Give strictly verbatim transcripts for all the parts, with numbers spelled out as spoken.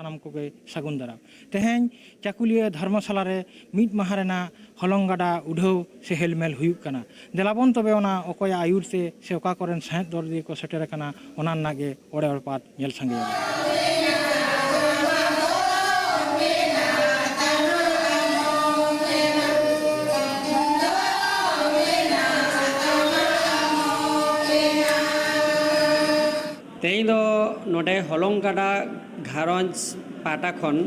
ᱥᱟᱱᱟᱢ ᱠᱚᱜᱮ ᱥᱟᱹᱜᱩᱱ ᱫᱟᱨᱟᱢ᱾ ᱛᱮᱦᱮᱧ ᱪᱟᱹᱠᱩᱞᱤᱭᱟᱹ ᱫᱷᱚᱨᱢᱚᱥᱟᱞᱟ ᱨᱮ ᱢᱤᱫ ᱢᱟᱦᱟ ᱨᱮᱱᱟᱜ ᱦᱚᱞᱚᱝ ᱜᱟᱰᱟ ᱩᱰᱷᱟᱹᱣ ᱥᱮ ᱦᱮᱞᱢᱮᱞ ᱦᱩᱭᱩᱜ ᱠᱟᱱᱟ᱾ ᱫᱮᱞᱟᱵᱚᱱ ᱛᱚᱵᱮ ᱚᱱᱟ ᱚᱠᱚᱭᱟᱜ ᱟᱹᱭᱩᱨ ᱛᱮ ᱥᱮ ᱚᱠᱟ ᱠᱚᱨᱮᱱ ᱥᱟᱸᱦᱮᱫ ᱫᱚᱨᱫᱤᱭᱟᱹ ᱠᱚ ᱥᱮᱴᱮᱨ ᱟᱠᱟᱱᱟ, ᱚᱱᱟ ᱨᱮᱱᱟᱜ ᱜᱮ ᱚᱲᱮ ᱚᱲᱯᱟᱛ ᱧᱮᱞ ᱥᱟᱸᱜᱮᱭᱟᱵᱚᱱ᱾ ᱛᱮᱦᱮᱧ ᱫᱚ ᱱᱚᱰᱮ ᱦᱚᱞᱚᱝ ᱜᱟᱰᱟ ᱜᱷᱟᱨᱚᱸᱡᱽ ᱯᱟᱦᱴᱟ ᱠᱷᱚᱱ,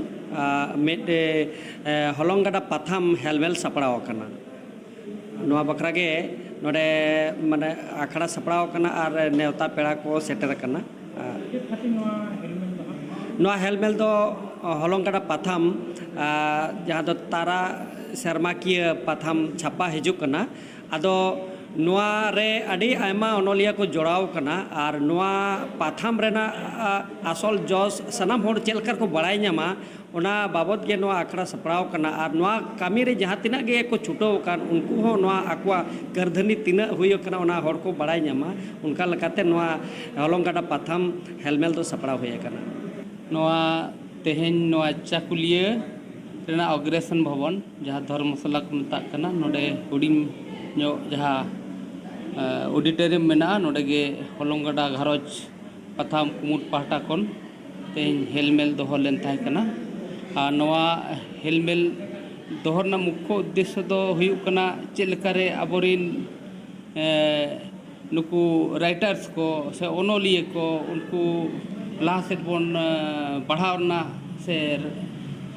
ᱟ, ᱢᱤᱫ, ᱮ, ᱦᱚᱞᱚᱝ ᱜᱟᱰᱟ ᱯᱟᱛᱷᱟᱢ ᱦᱮᱞᱢᱮᱞ ᱥᱟᱯᱲᱟᱣ ᱟᱠᱟᱱᱟ᱾ ᱱᱚᱣᱟ ᱵᱟᱠᱷᱨᱟ ᱜᱮ ᱱᱚᱰᱮ, ᱢᱟᱱᱮ, ᱟᱠᱷᱲᱟ ᱥᱟᱯᱲᱟᱣ ᱟᱠᱟᱱᱟ ᱟᱨ ᱱᱮᱣᱛᱟ ᱯᱮᱲᱟ ᱠᱚ ᱥᱮᱴᱮᱨ ᱟᱠᱟᱱᱟ᱾ ᱟ, ᱪᱮᱫ ᱠᱷᱟᱹᱛᱤᱨ ᱱᱚᱣᱟ ᱦᱮᱞᱢᱮᱞ ᱫᱚ ᱦᱟᱸᱜ? ᱱᱚᱣᱟ ᱦᱮᱞᱢᱮᱞ ᱫᱚ ᱦᱚᱞᱚᱝ ᱜᱟᱰᱟ ᱯᱟᱛᱷᱟᱢ, ᱟ, ᱡᱟᱦᱟᱸ ᱫᱚ ᱛᱟᱨᱟ ᱥᱮᱨᱢᱟᱠᱤᱭᱟᱹ ᱯᱟᱛᱷᱟᱢ ᱪᱷᱟᱯᱟ ᱦᱤᱡᱩᱜ ᱠᱟᱱᱟ᱾ ᱟᱫᱚ ᱱᱚᱣᱟ ᱨᱮ ᱟᱹᱰᱤ ᱟᱭᱢᱟ ᱚᱱᱚᱞᱤᱭᱟᱹ ᱠᱚ ᱡᱚᱲᱟᱣ ᱠᱟᱱᱟ ᱟᱨ ᱱᱚᱣᱟ ᱯᱟᱛᱷᱟᱢ ᱨᱮᱱᱟᱜ, ᱟ, ᱟᱥᱚᱞ ᱡᱚᱥ ᱥᱟᱱᱟᱢ ᱦᱚᱲ ᱪᱮᱫ ᱞᱮᱠᱟ ᱨᱮᱠᱚ ᱵᱟᱲᱟᱭ ᱧᱟᱢᱟ, ᱚᱱᱟ ᱵᱟᱵᱚᱛ ᱜᱮ ᱱᱚᱣᱟ ᱟᱠᱷᱲᱟ ᱥᱟᱯᱲᱟᱣ ᱠᱟᱱᱟ᱾ ᱟᱨ ᱱᱚᱣᱟ ᱠᱟᱹᱢᱤ ᱨᱮ ᱡᱟᱦᱟᱸ ᱛᱤᱱᱟᱹᱜ ᱜᱮ ᱠᱚ ᱪᱷᱩᱴᱟᱹᱣ ᱟᱠᱟᱱ, ᱩᱱᱠᱩ ᱦᱚᱸ ᱱᱚᱣᱟ ᱟᱠᱚᱣᱟᱜ ᱠᱟᱹᱨᱫᱷᱟᱹᱱᱤ ᱛᱤᱱᱟᱹᱜ ᱦᱩᱭ ᱟᱠᱟᱱᱟ, ᱚᱱᱟ ᱦᱚᱲ ᱠᱚ ᱵᱟᱲᱟᱭ ᱧᱟᱢᱟ᱾ ᱚᱱᱠᱟ ᱞᱮᱠᱟᱛᱮ ᱱᱚᱣᱟ ᱦᱚᱞᱚᱝ ᱜᱟᱰᱟ ᱯᱟᱛᱷᱟᱢ ᱦᱮᱞᱢᱮᱞ ᱫᱚ ᱥᱟᱯᱲᱟᱣ ᱦᱩᱭ ᱟᱠᱟᱱᱟ᱾ ᱱᱚᱣᱟ ᱛᱮᱦᱮᱧ ᱱᱚᱣᱟ ᱪᱟᱠᱩᱞᱤᱭᱟᱹ ᱨᱮᱱᱟᱜ ᱚᱜᱽᱨᱮᱥᱚᱱ ᱵᱷᱚᱵᱚᱱ, ᱡᱟᱦᱟᱸ ᱫᱷᱚᱨᱢᱚᱥᱟᱞᱟ ᱠᱚ ᱢᱮᱛᱟᱜ ᱠᱟᱱᱟ, ᱱᱚᱰᱮ ᱦᱩᱰᱤᱧ ᱧᱚᱜ ᱡᱟᱦᱟᱸ, ᱮ, ᱚᱰᱤᱴᱳᱨᱤᱭᱟᱢ ᱢᱮᱱᱟᱜᱼᱟ, ᱱᱚᱰᱮ ᱜᱮ ᱦᱚᱞᱚᱝ ᱜᱟᱰᱟ ᱜᱷᱟᱨᱚᱸᱡᱽ ᱯᱟᱛᱷᱟᱢ ᱠᱩᱢᱩᱴ ᱯᱟᱦᱴᱟ ᱠᱷᱚᱱ ᱛᱮᱦᱮᱧ ᱦᱮᱞᱢᱮᱞ ᱫᱚᱦᱚ ᱞᱮᱱ ᱛᱟᱦᱮᱸ ᱠᱟᱱᱟ᱾ ᱟᱨ ᱱᱚᱣᱟ ᱦᱮᱞᱢᱮᱞ ᱫᱚᱦᱚ ᱨᱮᱱᱟᱜ ᱢᱩᱠᱠᱷᱚ ᱩᱫᱽᱫᱮᱥᱥᱚ ᱫᱚ ᱦᱩᱭᱩᱜ ᱠᱟᱱᱟ, ᱪᱮᱫ ᱞᱮᱠᱟᱨᱮ ᱟᱵᱚᱨᱮᱱ, ᱮ, ᱱᱩᱠᱩ ᱨᱟᱭᱴᱟᱨᱥ ᱠᱚ ᱥᱮ ᱚᱱᱚᱞᱤᱭᱟᱹ ᱠᱚ, ᱩᱱᱠᱩ ᱞᱟᱦᱟ ᱥᱮᱫ ᱵᱚᱱ, ᱮ, ᱵᱟᱲᱦᱟᱣ ᱨᱮᱱᱟᱜ ᱥᱮ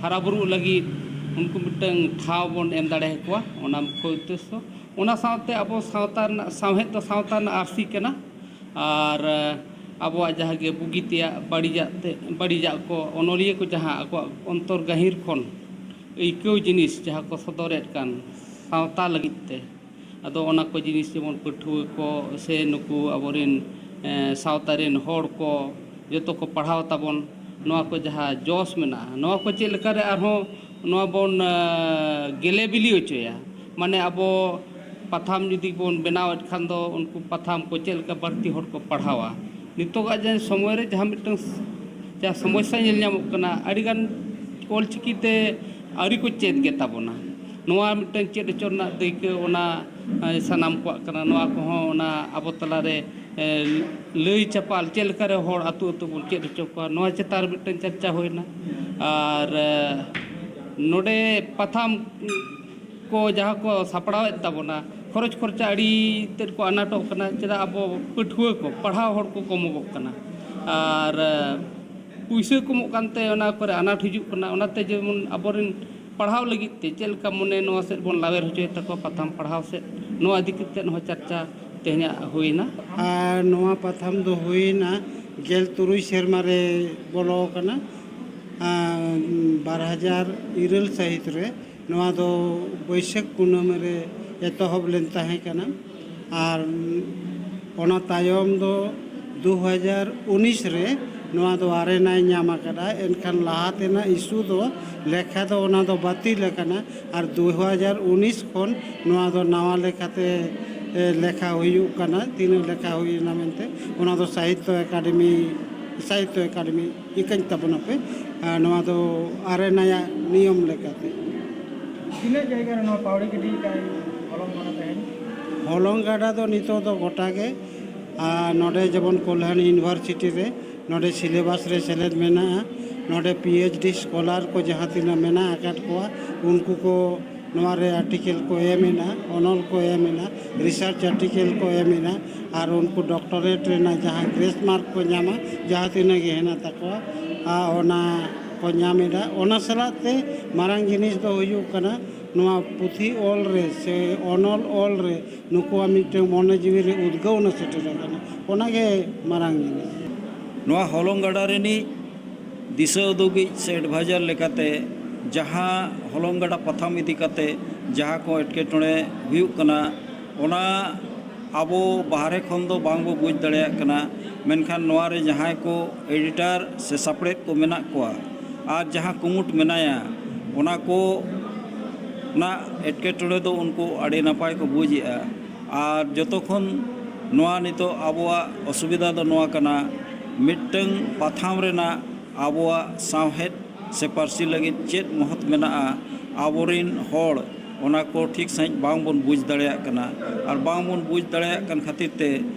ᱦᱟᱨᱟ ᱵᱩᱨᱩᱜ ᱞᱟᱹᱜᱤᱫ ᱩᱱᱠᱩ ᱢᱤᱫᱴᱟᱝ ᱴᱷᱟᱶ ᱵᱚᱱ ᱮᱢ ᱫᱟᱲᱮ ᱟᱠᱚᱣᱟ, ᱚᱱᱟ ᱢᱩᱠᱠᱷᱚ ᱩᱫᱽᱫᱮᱥᱥᱚ᱾ ᱚᱱᱟ ᱥᱟᱶᱛᱮ ᱟᱵᱚ ᱥᱟᱶᱛᱟ ᱨᱮᱱᱟᱜ, ᱥᱟᱶᱦᱮᱫ ᱫᱚ ᱥᱟᱶᱛᱟ ᱨᱮᱱᱟᱜ ᱟᱹᱨᱥᱤ ᱠᱟᱱᱟ᱾ ᱟᱨ, ᱮ, ᱟᱵᱚᱣᱟᱜ ᱡᱟᱦᱟᱸ ᱜᱮ ᱵᱩᱜᱤ ᱛᱮᱭᱟᱜ, ᱵᱟᱹᱲᱤᱡᱟᱜ ᱛᱮ, ᱵᱟᱹᱲᱤᱡᱟᱜ ᱠᱚ ᱚᱱᱚᱞᱤᱭᱟᱹ ᱠᱚ ᱡᱟᱦᱟᱸ ᱟᱠᱚᱣᱟᱜ ᱚᱱᱛᱚᱨ ᱜᱟᱹᱦᱤᱨ ᱠᱷᱚᱱ ᱟᱹᱭᱠᱟᱹᱣ ᱡᱤᱱᱤᱥ ᱡᱟᱦᱟᱸ ᱠᱚ ᱥᱚᱫᱚᱨᱮᱫ ᱠᱟᱱ ᱥᱟᱶᱛᱟ ᱞᱟᱹᱜᱤᱫ ᱛᱮ, ᱟᱫᱚ ᱚᱱᱟ ᱠᱚ ᱡᱤᱱᱤᱥ ᱡᱮᱢᱚᱱ ᱯᱟᱹᱴᱷᱩᱣᱟᱹ ᱠᱚ ᱥᱮ ᱱᱩᱠᱩ ᱟᱵᱚᱨᱮᱱ, ᱮ, ᱥᱟᱶᱛᱟ ᱨᱮᱱ ᱦᱚᱲ ᱠᱚ ᱡᱚᱛᱚ ᱠᱚ ᱯᱟᱲᱦᱟᱣ ᱛᱟᱵᱚᱱ, ᱱᱚᱣᱟ ᱠᱚ ᱡᱟᱦᱟᱸ ᱡᱚᱥ ᱢᱮᱱᱟᱜᱼᱟ, ᱱᱚᱣᱟ ᱠᱚ ᱪᱮᱫ ᱞᱮᱠᱟᱨᱮ ᱟᱨᱦᱚᱸ ᱱᱚᱣᱟ ᱵᱚᱱ, ᱮ, ᱜᱮᱞᱮ ᱵᱤᱞᱤ ᱦᱚᱪᱚᱭᱟ᱾ ᱢᱟᱱᱮ ᱟᱵᱚ ᱯᱟᱛᱷᱟᱢ ᱡᱩᱫᱤ ᱵᱚᱱ ᱵᱮᱱᱟᱣᱮᱫ ᱠᱷᱟᱱ ᱫᱚ ᱩᱱᱠᱩ ᱯᱟᱛᱷᱟᱢ ᱠᱚ ᱪᱮᱫ ᱞᱮᱠᱟ ᱵᱟᱹᱲᱛᱤ ᱦᱚᱲ ᱠᱚ ᱯᱟᱲᱦᱟᱣᱟ᱾ ᱱᱤᱛᱚᱜᱟᱜ ᱡᱮ ᱥᱚᱢᱚᱭ ᱨᱮ ᱡᱟᱦᱟᱸ ᱢᱤᱫᱴᱟᱝ ᱡᱟᱦᱟᱸ ᱥᱚᱢᱚᱥᱥᱟ ᱧᱮᱞ ᱧᱟᱢᱚᱜ ᱠᱟᱱᱟ, ᱟᱹᱰᱤᱜᱟᱱ ᱚᱞᱪᱤᱠᱤ ᱛᱮ ᱟᱹᱣᱨᱤ ᱠᱚ ᱪᱮᱫ ᱜᱮ ᱛᱟᱵᱚᱱᱟ᱾ ᱱᱚᱣᱟ ᱢᱤᱫᱴᱟᱝ ᱪᱮᱫ ᱦᱚᱪᱚ ᱨᱮᱱᱟᱜ ᱫᱟᱹᱭᱠᱟᱹ ᱚᱱᱟ, ᱮ, ᱥᱟᱱᱟᱢ ᱠᱚᱣᱟᱜ ᱠᱟᱱᱟ᱾ ᱱᱚᱣᱟ ᱠᱚᱦᱚᱸ ᱚᱱᱟ ᱟᱵᱚ ᱛᱟᱞᱟᱨᱮ, ᱮ, ᱞᱟᱹᱭ ᱪᱟᱯᱟᱞ ᱪᱮᱫ ᱞᱮᱠᱟᱨᱮ ᱦᱚᱲ ᱟᱹᱛᱩ ᱟᱹᱛᱩ ᱵᱚᱱ ᱪᱮᱫ ᱦᱚᱪᱚ ᱠᱚᱣᱟ, ᱱᱚᱣᱟ ᱪᱮᱛᱟᱱ ᱨᱮ ᱢᱤᱫᱴᱟᱝ ᱪᱟᱨᱪᱟ ᱦᱩᱭᱱᱟ᱾ ᱟᱨ, ᱮ, ᱱᱚᱰᱮ ᱯᱟᱛᱷᱟᱢ ᱠᱚ ᱡᱟᱦᱟᱸ ᱠᱚ ᱥᱟᱯᱲᱟᱣᱮᱫ ᱛᱟᱵᱚᱱᱟ, ᱠᱷᱚᱨᱚᱪ ᱠᱷᱚᱨᱪᱟ ᱟᱹᱰᱤ ᱛᱮᱫ ᱠᱚ ᱟᱱᱟᱴᱚᱜ ᱠᱟᱱᱟ᱾ ᱪᱮᱫᱟᱜ ᱟᱵᱚ ᱯᱟᱹᱴᱷᱩᱣᱟᱹ ᱠᱚ, ᱯᱟᱲᱦᱟᱣ ᱦᱚᱲ ᱠᱚ ᱠᱚᱢᱚᱜᱚᱜ ᱠᱟᱱᱟ᱾ ᱟᱨ, ᱮ, ᱯᱩᱭᱥᱟᱹ ᱠᱚᱢᱚᱜ ᱠᱟᱱᱛᱮ ᱚᱱᱟ ᱠᱚᱨᱮ ᱟᱱᱟᱴ ᱦᱤᱡᱩᱜ ᱠᱟᱱᱟ᱾ ᱚᱱᱟᱛᱮ ᱡᱮᱢᱚᱱ ᱟᱵᱚᱨᱮᱱ ᱯᱟᱲᱦᱟᱣ ᱞᱟᱹᱜᱤᱫ ᱛᱮ ᱪᱮᱫ ᱞᱮᱠᱟ ᱢᱚᱱᱮ ᱱᱚᱣᱟ ᱥᱮᱫ ᱵᱚᱱ ᱞᱟᱣᱮᱨ ᱦᱚᱪᱚᱭᱮᱫ ᱛᱟᱠᱚᱣᱟ, ᱯᱟᱛᱷᱟᱢ ᱯᱟᱲᱦᱟᱣ ᱥᱮᱫ, ᱱᱚᱣᱟ ᱤᱫᱤ ᱠᱟᱛᱮᱫ ᱦᱚᱸ ᱪᱟᱨᱪᱟ ᱛᱮᱦᱮᱧᱟᱜ ᱦᱩᱭᱱᱟ᱾ ᱟᱨ ᱱᱚᱣᱟ ᱯᱟᱛᱷᱟᱢ ᱫᱚ ᱦᱩᱭᱱᱟ ᱜᱮᱞ ᱛᱩᱨᱩᱭ ᱥᱮᱨᱢᱟ ᱨᱮ ᱵᱚᱞᱚ ᱟᱠᱟᱱᱟ, ᱟᱨ ᱵᱟᱨ ᱦᱟᱡᱟᱨ ᱤᱨᱟᱹᱞ ᱥᱟᱹᱦᱤᱛ ᱨᱮ᱾ ᱱᱚᱣᱟ ᱫᱚ ᱵᱟᱹᱭᱥᱟᱹᱠᱷ ᱠᱩᱱᱟᱹᱢᱤ ᱨᱮ ᱮᱛᱚᱦᱚᱵ ᱞᱮᱱ ᱛᱟᱦᱮᱸ ᱠᱟᱱᱟ, ᱟᱨ ᱚᱱᱟ ᱛᱟᱭᱚᱢ ᱫᱚ ᱫᱩ ᱦᱟᱡᱟᱨ ᱩᱱᱤᱥ ᱨᱮ ᱱᱚᱣᱟ ᱫᱚ ᱟᱨᱮᱱᱟᱭ ᱧᱟᱢ ᱟᱠᱟᱫᱟ᱾ ᱮᱱᱠᱷᱟᱱ ᱞᱟᱦᱟ ᱛᱮᱱᱟᱜ ᱤᱥᱩ ᱫᱚ ᱞᱮᱠᱷᱟ ᱫᱚ ᱚᱱᱟ ᱫᱚ ᱵᱟᱹᱛᱤᱞ ᱟᱠᱟᱱᱟ, ᱟᱨ ᱫᱩ ᱦᱟᱡᱟᱨ ᱩᱱᱤᱥ ᱠᱷᱚᱱ ᱱᱚᱣᱟ ᱫᱚ ᱱᱟᱣᱟ ᱞᱮᱠᱟᱛᱮ, ᱮ, ᱞᱮᱠᱷᱟ ᱦᱩᱭᱩᱜ ᱠᱟᱱᱟ, ᱛᱤᱱᱟᱹᱜ ᱞᱮᱠᱷᱟ ᱦᱩᱭᱮᱱᱟ ᱢᱮᱱᱛᱮ᱾ ᱚᱱᱟ ᱫᱚ ᱥᱟᱦᱤᱛᱛᱚ ᱮᱠᱟᱰᱮᱢᱤ, ᱥᱟᱦᱤᱛᱛᱚ ᱮᱠᱟᱰᱮᱢᱤ ᱤᱠᱟᱹᱧ ᱛᱟᱵᱚᱱᱟᱯᱮ᱾ ᱟᱨ ᱱᱚᱣᱟ ᱫᱚ ᱟᱨᱮᱱᱟᱭᱟᱜ ᱱᱤᱭᱚᱢ ᱞᱮᱠᱟᱛᱮ᱾ ᱛᱤᱱᱟᱹᱜ ᱡᱟᱭᱜᱟ ᱨᱮ ᱱᱚᱣᱟ ᱯᱟᱣᱲᱤ ᱜᱤᱰᱤ ᱠᱟᱜ ᱦᱚᱞᱚᱝ ᱜᱟᱰᱟ ᱛᱮᱦᱮᱧ? ᱦᱚᱞᱚᱝ ᱜᱟᱰᱟ ᱫᱚ ᱱᱤᱛᱚᱜ ᱫᱚ ᱜᱚᱴᱟ ᱜᱮ᱾ ᱟᱨ ᱱᱚᱰᱮ ᱡᱮᱢᱚᱱ ᱠᱚᱞᱦᱟᱱ ᱤᱭᱩᱱᱤᱵᱷᱟᱨᱥᱤᱴᱤ ᱨᱮ, ᱱᱚᱰᱮ ᱥᱤᱞᱮᱵᱟᱥ ᱨᱮ ᱥᱮᱞᱮᱫ ᱢᱮᱱᱟᱜᱼᱟ᱾ ᱱᱚᱰᱮ ᱯᱤ ᱮᱭᱤᱪ ᱰᱤ ᱥᱠᱚᱞᱟᱨ ᱠᱚ ᱡᱟᱦᱟᱸ ᱛᱤᱱᱟᱹᱜ ᱢᱮᱱᱟᱜ ᱟᱠᱟᱫ ᱠᱚᱣᱟ, ᱩᱱᱠᱩ ᱠᱚ ᱱᱚᱣᱟ ᱨᱮ ᱟᱨᱴᱤᱠᱮᱞ ᱠᱚ ᱮᱢ ᱮᱱᱟ, ᱚᱱᱚᱞ ᱠᱚ ᱮᱢ ᱮᱱᱟ, ᱨᱤᱥᱟᱨᱪ ᱟᱨᱴᱤᱠᱮᱞ ᱠᱚ ᱮᱢ ᱮᱱᱟ, ᱟᱨ ᱩᱱᱠᱩ ᱰᱚᱠᱴᱚᱨᱮᱴ ᱨᱮᱱᱟᱜ ᱡᱟᱦᱟᱸ ᱜᱨᱮᱥ ᱢᱟᱨᱠ ᱠᱚ ᱧᱟᱢᱟ, ᱡᱟᱦᱟᱸ ᱛᱤᱱᱟᱹᱜ ᱜᱮ ᱦᱮᱱᱟᱜ ᱛᱟᱠᱚᱣᱟ, ᱟᱨ ᱚᱱᱟ ᱠᱚ ᱧᱟᱢ ᱮᱫᱟ᱾ ᱚᱱᱟ ᱥᱟᱞᱟᱜ ᱛᱮ ᱢᱟᱨᱟᱝ ᱡᱤᱱᱤᱥ ᱫᱚ ᱦᱩᱭᱩᱜ ᱠᱟᱱᱟ, ᱱᱚᱣᱟ ᱯᱩᱛᱷᱤ ᱚᱞ ᱨᱮ ᱥᱮ ᱚᱱᱚᱞ ᱚᱞ ᱨᱮ ᱱᱩᱠᱩᱣᱟᱜ ᱢᱤᱫᱴᱟᱝ ᱢᱚᱱᱮ ᱡᱤᱣᱤ ᱨᱮ ᱩᱫᱽᱜᱟᱹᱣ ᱚᱱᱟ ᱥᱮᱴᱮᱨ ᱟᱠᱟᱱᱟ᱾ ᱚᱱᱟᱜᱮ ᱢᱟᱨᱟᱝ ᱡᱤᱱᱤᱥ᱾ ᱱᱚᱣᱟ ᱦᱚᱞᱚᱝ ᱜᱟᱰᱟ ᱨᱤᱱᱤᱡ ᱫᱤᱥᱟᱹ ᱩᱫᱩᱜᱤᱡ ᱥᱮ ᱮᱰᱵᱷᱟᱭᱡᱟᱨ ᱞᱮᱠᱟᱛᱮ ᱡᱟᱦᱟᱸ ᱦᱚᱞᱚᱝ ᱜᱟᱰᱟ ᱯᱟᱛᱷᱟᱢ ᱤᱫᱤ ᱠᱟᱛᱮ ᱡᱟᱦᱟᱸ ᱠᱚ ᱮᱴᱠᱮᱴᱚᱬᱮ ᱦᱩᱭᱩᱜ ᱠᱟᱱᱟ, ᱚᱱᱟ ᱟᱵᱚ ᱵᱟᱦᱨᱮ ᱠᱷᱚᱱ ᱫᱚ ᱵᱟᱝ ᱵᱚ ᱵᱩᱡᱽ ᱫᱟᱲᱮᱭᱟᱜ ᱠᱟᱱᱟ᱾ ᱢᱮᱱᱠᱷᱟᱱ ᱱᱚᱣᱟ ᱨᱮ ᱡᱟᱦᱟᱸᱭ ᱠᱚ ᱮᱰᱤᱴᱟᱨ ᱥᱮ ᱥᱟᱯᱲᱮᱫ ᱠᱚ ᱢᱮᱱᱟᱜ ᱠᱚᱣᱟ ᱟᱨ ᱡᱟᱦᱟᱸ ᱠᱩᱢᱩᱴ ᱢᱮᱱᱟᱭᱟ, ᱚᱱᱟ ᱠᱚ ᱚᱱᱟ ᱮᱴᱠᱮᱴᱚᱬᱮ ᱫᱚ ᱩᱱᱠᱩ ᱟᱹᱰᱤ ᱱᱟᱯᱟᱭ ᱠᱚ ᱵᱩᱡᱽ ᱮᱫᱼᱟ᱾ ᱟᱨ ᱡᱚᱛᱚ ᱠᱷᱚᱱ ᱱᱚᱣᱟ ᱱᱤᱛᱚᱜ ᱟᱵᱚᱣᱟᱜ ᱚᱥᱩᱵᱤᱫᱷᱟ ᱫᱚ ᱱᱚᱣᱟ ᱠᱟᱱᱟ, ᱢᱤᱫᱴᱟᱝ ᱯᱟᱛᱷᱟᱢ ᱨᱮᱱᱟᱜ ᱟᱵᱚᱣᱟᱜ ᱥᱟᱶᱦᱮᱫ ᱥᱮ ᱯᱟᱹᱨᱥᱤ ᱞᱟᱹᱜᱤᱫ ᱪᱮᱫ ᱢᱚᱦᱚᱛ ᱢᱮᱱᱟᱜᱼᱟ, ᱟᱵᱚᱨᱤᱱ ᱦᱚᱲ ᱚᱱᱟ ᱠᱚ ᱴᱷᱤᱠ ᱥᱟᱺᱦᱤᱡ ᱵᱟᱝᱵᱚᱱ ᱵᱩᱡᱽ ᱫᱟᱲᱮᱭᱟᱜ ᱠᱟᱱᱟ᱾ ᱟᱨ ᱵᱟᱝᱵᱚᱱ ᱵᱩᱡᱽ ᱫᱟᱲᱮᱭᱟᱜ ᱠᱟᱱ ᱠᱷᱟᱹᱛᱤᱨ ᱛᱮ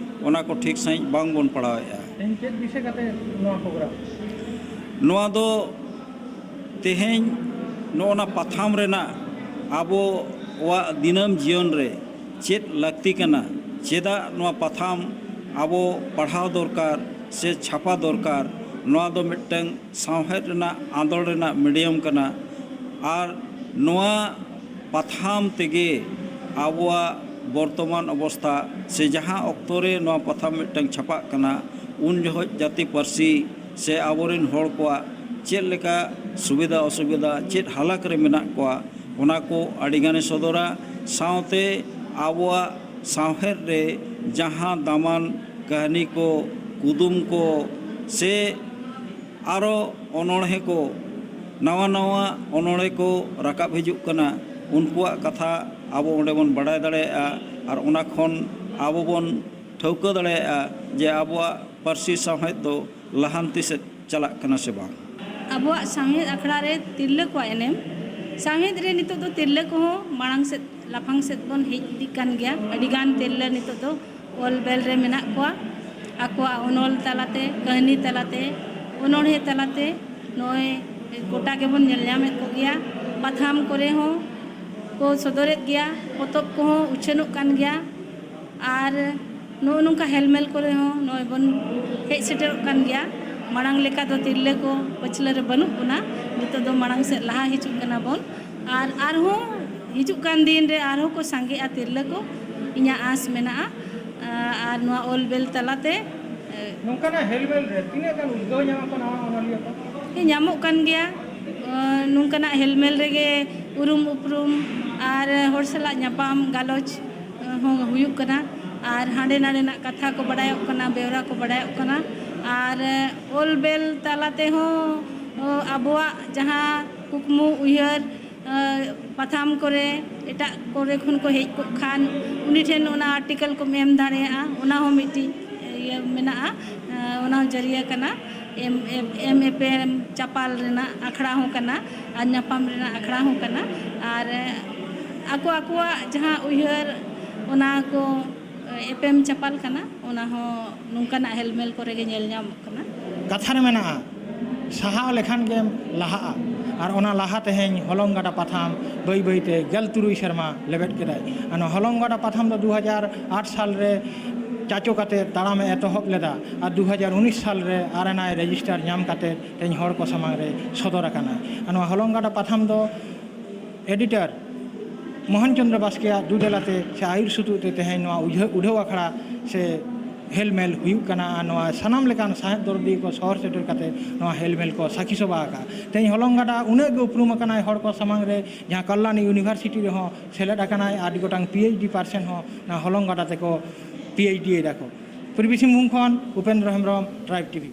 ᱚᱱᱟ ᱠᱚ ᱴᱷᱤᱠ ᱥᱟᱺᱦᱤᱡ ᱵᱟᱝᱵᱚᱱ ᱯᱟᱲᱦᱟᱣᱮᱫᱼᱟ᱾ ᱛᱮᱦᱮᱧ ᱪᱮᱫ ᱵᱤᱥᱚᱭ ᱠᱟᱛᱮ ᱱᱚᱣᱟ ᱯᱨᱳᱜᱨᱟᱢ? ᱱᱚᱣᱟ ᱫᱚ ᱛᱮᱦᱮᱧ ᱱᱚᱜᱼᱚ ᱱᱟ ᱯᱟᱛᱷᱟᱢ ᱨᱮᱱᱟᱜ ᱟᱵᱚᱣᱟᱜ ᱫᱤᱱᱟᱹᱢ ᱡᱤᱭᱚᱱ ᱨᱮ ᱪᱮᱫ ᱞᱟᱹᱠᱛᱤ ᱠᱟᱱᱟ, ᱪᱮᱫᱟᱜ ᱱᱚᱣᱟ ᱯᱟᱛᱷᱟᱢ ᱟᱵᱚ ᱯᱟᱲᱦᱟᱣ ᱫᱚᱨᱠᱟᱨ ᱥᱮ ᱪᱷᱟᱯᱟ ᱫᱚᱨᱠᱟᱨ, ᱱᱚᱣᱟ ᱫᱚ ᱢᱤᱫᱴᱟᱝ ᱥᱟᱶᱦᱮᱫ ᱨᱮᱱᱟᱜ ᱟᱸᱫᱳᱲ ᱨᱮᱱᱟᱜ ᱢᱤᱰᱤᱭᱟᱢ ᱠᱟᱱᱟ᱾ ᱟᱨ ᱱᱚᱣᱟ ᱯᱟᱛᱷᱟᱢ ᱛᱮᱜᱮ ᱟᱵᱚᱣᱟᱜ ᱵᱚᱨᱛᱚᱢᱟᱱ ᱚᱵᱚᱥᱛᱷᱟ ᱥᱮ ᱡᱟᱦᱟᱸ ᱚᱠᱛᱚ ᱨᱮ ᱱᱚᱣᱟ ᱯᱟᱛᱷᱟᱢ ᱢᱤᱫᱴᱟᱝ ᱪᱷᱟᱯᱟᱜ ᱠᱟᱱᱟ, ᱩᱱ ᱡᱚᱦᱚᱜ ᱡᱟᱹᱛᱤ ᱯᱟᱹᱨᱥᱤ ᱥᱮ ᱟᱵᱚᱨᱮᱱ ᱦᱚᱲ ᱠᱚᱣᱟᱜ ᱪᱮᱫ ᱞᱮᱠᱟ ᱥᱩᱵᱤᱫᱷᱟ ᱚᱥᱩᱵᱤᱫᱷᱟ, ᱪᱮᱫ ᱦᱟᱞᱟᱛ ᱨᱮ ᱢᱮᱱᱟᱜ ᱠᱚᱣᱟ, ᱚᱱᱟ ᱠᱚ ᱟᱹᱰᱤᱜᱟᱱᱮ ᱥᱚᱫᱚᱨᱟ᱾ ᱥᱟᱶᱛᱮ ᱟᱵᱚᱣᱟᱜ ᱥᱟᱶᱦᱮᱫ ᱨᱮ ᱡᱟᱦᱟᱸ ᱫᱟᱢᱟᱱ ᱠᱟᱹᱦᱱᱤ ᱠᱚ, ᱠᱩᱫᱩᱢ ᱠᱚ, ᱥᱮ ᱟᱨᱚ ᱚᱱᱚᱬᱦᱮ ᱠᱚ, ᱱᱟᱣᱟ ᱱᱟᱣᱟ ᱚᱱᱚᱬᱦᱮ ᱠᱚ ᱨᱟᱠᱟᱵ ᱦᱤᱡᱩᱜ ᱠᱟᱱᱟ, ᱩᱱᱠᱩᱣᱟᱜ ᱠᱟᱛᱷᱟ ᱟᱵᱚ ᱚᱸᱰᱮ ᱵᱚᱱ ᱵᱟᱰᱟᱭ ᱫᱟᱲᱮᱭᱟᱜᱼᱟ᱾ ᱟᱨ ᱚᱱᱟ ᱠᱷᱚᱱ ᱟᱵᱚ ᱵᱚᱱ ᱴᱷᱟᱹᱣᱠᱟᱹ ᱫᱟᱲᱮᱭᱟᱜᱼᱟ ᱡᱮ ᱟᱵᱚᱣᱟᱜ ᱯᱟᱹᱨᱥᱤ ᱥᱟᱶᱦᱮᱫ ᱫᱚ ᱞᱟᱦᱟᱱᱛᱤ ᱥᱮᱫ ᱪᱟᱞᱟᱜ ᱠᱟᱱᱟ ᱥᱮ ᱵᱟᱝ᱾ ᱟᱵᱚᱣᱟᱜ ᱥᱟᱶᱦᱮᱫ ᱟᱠᱷᱲᱟ ᱨᱮ ᱛᱤᱨᱞᱟᱹ ᱠᱚᱣᱟᱜ ᱮᱱᱮᱢ, ᱥᱟᱶᱦᱮᱫ ᱨᱮ ᱱᱤᱛᱚᱜ ᱫᱚ ᱛᱤᱨᱞᱟᱹ ᱠᱚᱦᱚᱸ ᱢᱟᱲᱟᱝ ᱥᱮᱫ, ᱞᱟᱯᱷᱟᱝ ᱥᱮᱫ ᱵᱚᱱ ᱦᱮᱡ ᱤᱫᱤᱜ ᱠᱟᱱ ᱜᱮᱭᱟ᱾ ᱟᱹᱰᱤᱜᱟᱱ ᱛᱤᱨᱞᱟᱹ ᱱᱤᱛᱚᱜ ᱫᱚ ᱚᱞ ᱵᱮᱞ ᱨᱮ ᱢᱮᱱᱟᱜ ᱠᱚᱣᱟ᱾ ᱟᱠᱚᱣᱟᱜ ᱚᱱᱚᱞ ᱛᱟᱞᱟᱛᱮ, ᱠᱟᱹᱦᱱᱤ ᱛᱟᱞᱟᱛᱮ, ᱚᱱᱚᱬᱦᱮ ᱛᱟᱞᱟᱛᱮ ᱱᱚᱜᱼᱚᱭ ᱜᱚᱴᱟ ᱜᱮᱵᱚᱱ ᱧᱮᱞ ᱧᱟᱢᱮᱫ ᱠᱚᱜᱮᱭᱟ᱾ ᱯᱟᱛᱷᱟᱢ ᱠᱚᱨᱮ ᱦᱚᱸ ᱠᱚ ᱥᱚᱫᱚᱨᱮᱫ ᱜᱮᱭᱟ, ᱯᱚᱛᱚᱵ ᱠᱚᱦᱚᱸ ᱩᱪᱷᱟᱹᱱᱚᱜ ᱠᱟᱱ ᱜᱮᱭᱟ᱾ ᱟᱨ ᱱᱚᱜᱼᱚ ᱱᱚᱝᱠᱟ ᱦᱮᱞᱢᱮᱞ ᱠᱚᱨᱮ ᱦᱚᱸ ᱱᱚᱜᱼᱚᱭ ᱵᱚᱱ ᱦᱮᱡ ᱥᱮᱴᱮᱨᱚᱜ ᱠᱟᱱ ᱜᱮᱭᱟ᱾ ᱢᱟᱲᱟᱝ ᱞᱮᱠᱟ ᱫᱚ ᱛᱤᱨᱞᱟᱹ ᱠᱚ ᱯᱟᱹᱪᱷᱞᱟᱹ ᱨᱮ ᱵᱟᱹᱱᱩᱜ ᱵᱚᱱᱟ, ᱱᱤᱛᱚᱜ ᱫᱚ ᱢᱟᱲᱟᱝ ᱥᱮᱫ ᱞᱟᱦᱟ ᱦᱤᱡᱩᱜ ᱠᱟᱱᱟ ᱵᱚᱱ᱾ ᱟᱨ ᱟᱨᱦᱚᱸ ᱦᱤᱡᱩᱜ ᱠᱟᱱ ᱫᱤᱱ ᱨᱮ ᱟᱨᱦᱚᱸ ᱠᱚ ᱥᱟᱸᱜᱮᱜᱼᱟ ᱛᱤᱨᱞᱟᱹ ᱠᱚ, ᱤᱧᱟᱹᱜ ᱟᱸᱥ ᱢᱮᱱᱟᱜᱼᱟ᱾ ᱟᱨ ᱱᱚᱣᱟ ᱚᱞ ᱵᱮᱞ ᱛᱟᱞᱟᱛᱮ, ᱱᱚᱝᱠᱟᱱᱟᱜ ᱦᱮᱞᱢᱮᱞ ᱨᱮ ᱛᱤᱱᱟᱹᱜ ᱜᱟᱱ ᱩᱫᱽᱜᱟᱹᱣ ᱧᱟᱢᱚᱜ ᱠᱟᱱᱟ ᱚᱱᱚᱞᱤᱭᱟᱹ ᱠᱚ? ᱦᱮᱸ, ᱧᱟᱢᱚᱜ ᱠᱟᱱ ᱜᱮᱭᱟ᱾ ᱱᱚᱝᱠᱟᱱᱟᱜ ᱦᱮᱞᱢᱮᱞ ᱨᱮᱜᱮ ᱩᱨᱩᱢ ᱩᱯᱨᱩᱢ ᱟᱨ ᱦᱚᱲ ᱥᱟᱞᱟᱜ ᱧᱟᱯᱟᱢ ᱜᱟᱞᱚᱪ ᱦᱚᱸ ᱦᱩᱭᱩᱜ ᱠᱟᱱᱟ᱾ ᱟᱨ ᱦᱟᱸᱰᱮ ᱱᱟᱰᱮᱱᱟᱜ ᱠᱟᱛᱷᱟ ᱠᱚ ᱵᱟᱰᱟᱭᱚᱜ ᱠᱟᱱᱟ, ᱵᱮᱣᱨᱟ ᱠᱚ ᱵᱟᱰᱟᱭᱚᱜ ᱠᱟᱱᱟ᱾ ᱟᱨ ᱚᱞ ᱵᱮᱞ ᱛᱟᱞᱟ ᱛᱮᱦᱚᱸ ᱟᱵᱚᱣᱟᱜ ᱡᱟᱦᱟᱸ ᱠᱩᱠᱢᱩ ᱩᱭᱦᱟᱹᱨ, ᱯᱟᱛᱷᱟᱢ ᱠᱚᱨᱮ, ᱮᱴᱟᱜ ᱠᱚᱨᱮ ᱠᱷᱚᱱ ᱠᱚ ᱦᱮᱡ ᱠᱚᱜ ᱠᱷᱟᱱ, ᱩᱱᱤ ᱴᱷᱮᱱ ᱚᱱᱟ ᱟᱨᱴᱤᱠᱮᱞ ᱠᱚᱢ ᱮᱢ ᱫᱟᱲᱮᱭᱟᱜᱼᱟ᱾ ᱚᱱᱟ ᱦᱚᱸ ᱢᱤᱫᱴᱤᱡ ᱤᱭᱟᱹ ᱢᱮᱱᱟᱜᱼᱟ, ᱚᱱᱟ ᱦᱚᱸ ᱡᱟᱹᱨᱤᱭᱟᱹ ᱠᱟᱱᱟ᱾ ᱮᱢ ᱮᱯ- ᱮᱢ ᱮᱯᱮᱢ ᱪᱟᱯᱟᱞ ᱨᱮᱱᱟᱜ ᱟᱠᱷᱲᱟ ᱦᱚᱸ ᱠᱟᱱᱟ ᱟᱨ ᱧᱟᱯᱟᱢ ᱨᱮᱱᱟᱜ ᱟᱠᱷᱲᱟ ᱦᱚᱸ ᱠᱟᱱᱟ᱾ ᱟᱨ ᱟᱠᱚ ᱟᱠᱚᱣᱟᱜ ᱡᱟᱦᱟᱸ ᱩᱭᱦᱟᱹᱨ, ᱚᱱᱟ ᱠᱚ ᱮᱯᱮᱢ ᱪᱟᱯᱟᱞ ᱠᱟᱱᱟ, ᱚᱱᱟ ᱦᱚᱸ ᱱᱚᱝᱠᱟᱱᱟᱜ ᱦᱮᱞᱢᱮᱞ ᱠᱚᱨᱮ ᱜᱮ ᱧᱮᱞ ᱧᱟᱢᱚᱜ ᱠᱟᱱᱟ᱾ ᱠᱟᱛᱷᱟ ᱨᱮ ᱢᱮᱱᱟᱜᱼᱟ, ᱥᱟᱦᱟᱣ ᱞᱮᱠᱷᱟᱱ ᱜᱮᱢ ᱞᱟᱦᱟᱜᱼᱟ᱾ ᱟᱨ ᱚᱱᱟ ᱞᱟᱦᱟ ᱛᱮᱦᱮᱧ ᱦᱚᱞᱚᱝ ᱜᱟᱰᱟ ᱯᱟᱛᱷᱟᱢ ᱵᱟᱹᱭ ᱵᱟᱹᱭ ᱛᱮ ᱜᱮᱞ ᱛᱩᱨᱩᱭ ᱥᱮᱨᱢᱟ ᱞᱮᱵᱮᱫ ᱠᱮᱫᱟᱭ᱾ ᱟᱨ ᱱᱚᱣᱟ ᱦᱚᱞᱚᱝ ᱜᱟᱰᱟ ᱯᱟᱛᱷᱟᱢ ᱫᱚ ᱫᱩ ᱦᱟᱡᱟᱨ ᱟᱴ ᱥᱟᱞ ᱨᱮ ᱪᱟᱪᱳ ᱠᱟᱛᱮ ᱛᱟᱲᱟᱢᱮ ᱮᱛᱚᱦᱚᱵ ᱞᱮᱫᱟ᱾ ᱟᱨ ᱫᱩ ᱦᱟᱡᱟᱨ ᱩᱱᱤᱥ ᱥᱟᱞ ᱨᱮ ᱟᱨ ᱮᱱ ᱟᱭ ᱨᱮᱡᱤᱥᱴᱟᱨ ᱧᱟᱢ ᱠᱟᱛᱮ ᱛᱮᱦᱮᱧ ᱦᱚᱲ ᱠᱚ ᱥᱟᱢᱟᱝ ᱨᱮ ᱥᱚᱫᱚᱨ ᱟᱠᱟᱱᱟ᱾ ᱟᱨ ᱱᱚᱣᱟ ᱦᱚᱞᱚᱝ ᱜᱟᱰᱟ ᱯᱟᱛᱷᱟᱢ ᱫᱚ ᱮᱰᱤᱴᱚᱨ ᱢᱳᱦᱚᱱ ᱪᱚᱸᱫᱽᱨᱚ ᱵᱟᱥᱠᱮᱭᱟᱜ ᱰᱩᱰᱟᱹᱞᱟᱛᱮ ᱥᱮ ᱟᱹᱭᱩᱨ ᱥᱩᱛᱩᱜ ᱛᱮ ᱛᱮᱦᱮᱧ ᱱᱚᱣᱟ ᱩᱡᱷᱟᱹ-, ᱩᱰᱷᱟᱹᱣ ᱟᱠᱷᱲᱟ ᱥᱮ ᱦᱮᱞᱢᱮᱞ ᱦᱩᱭᱩᱜ ᱠᱟᱱᱟ᱾ ᱟᱨ ᱱᱚᱣᱟ ᱥᱟᱱᱟᱢ ᱞᱮᱠᱟᱱ ᱥᱟᱶᱦᱮᱫ ᱫᱚᱨᱚᱫᱤᱭᱟᱹ ᱠᱚ ᱥᱚᱦᱚᱨ ᱥᱮᱴᱮᱨ ᱠᱟᱛᱮ ᱱᱚᱣᱟ ᱦᱮᱞᱢᱮᱞ ᱠᱚ ᱥᱟᱹᱠᱷᱤ ᱥᱚᱵᱷᱟ ᱟᱠᱟᱫᱼᱟ᱾ ᱛᱮᱦᱮᱧ ᱦᱚᱞᱚᱝ ᱜᱟᱰᱟ ᱩᱱᱟᱹᱜ ᱜᱮ ᱩᱯᱨᱩᱢ ᱟᱠᱟᱱᱟᱭ ᱦᱚᱲ ᱠᱚ ᱥᱟᱢᱟᱝ ᱨᱮ, ᱡᱟᱦᱟᱸ ᱠᱟᱞᱞᱟᱱᱤ ᱤᱭᱩᱱᱤᱵᱷᱟᱨᱥᱤᱴᱤ ᱨᱮᱦᱚᱸ ᱥᱮᱞᱮᱫ ᱟᱠᱟᱱᱟᱭ᱾ ᱟᱹᱰᱤ ᱜᱚᱴᱟᱝ ᱯᱤ ᱮᱭᱤᱪ ᱰᱤ ᱯᱟᱨᱥᱮᱱ ᱦᱚᱸ ᱱᱚᱣᱟ ᱦᱚᱞᱚᱝ ᱜᱟᱰᱟ ᱛᱮᱠᱚ ᱯᱤ ᱮᱭᱤᱪ ᱰᱤ ᱮᱫᱟ ᱠᱚ᱾ ᱯᱩᱨᱵᱤ ᱥᱤᱝᱵᱷᱩᱢ ᱠᱷᱚᱱ ᱩᱯᱮᱱᱫᱨᱚ ᱦᱮᱢᱵᱨᱚᱢ, ᱴᱨᱟᱭᱤᱵᱽ ᱴᱤᱵᱷᱤ᱾